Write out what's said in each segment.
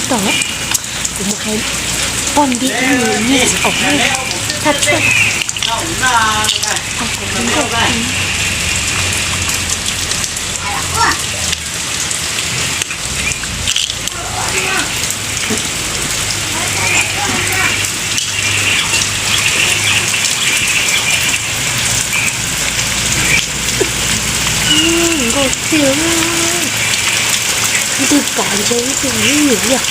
Tau, kuv mus hais poj nti nyiam txiv qaum thaj tshuaj. Nkauj twg, ntws kov ntshe ib tug nyuam yog.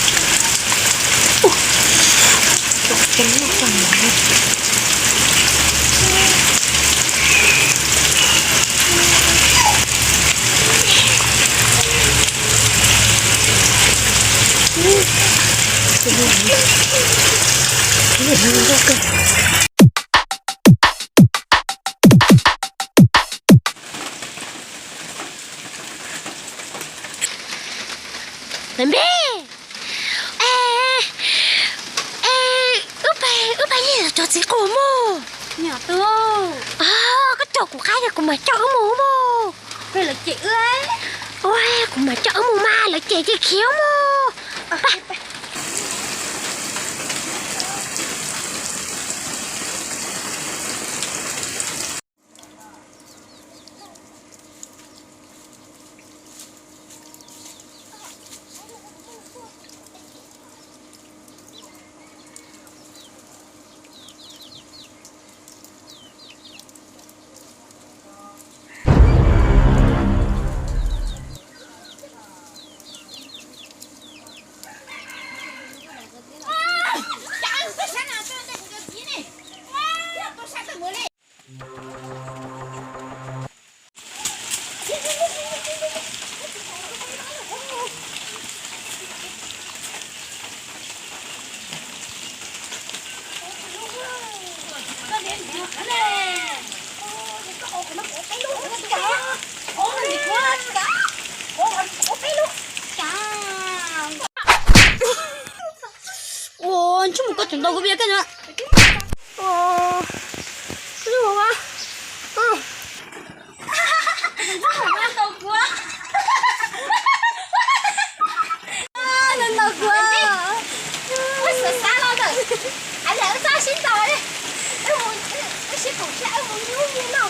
Npe, wb pab, wb pab Yej los cov txiv qaum mus. Koj coj kuv qab, kuv mam coj wb mus mus. Kuv mam coj wb mus mas lawv cem ces khiav mus. Ua, ntsej muag koj tseem ntaus kuv via koj no. Ntsej muag, ntaus kuv. Ntaus kuv. Wb xav xav los ntawm, wb txhob sib ntaus li. Wb sib pum thiab wb mus nyob li no.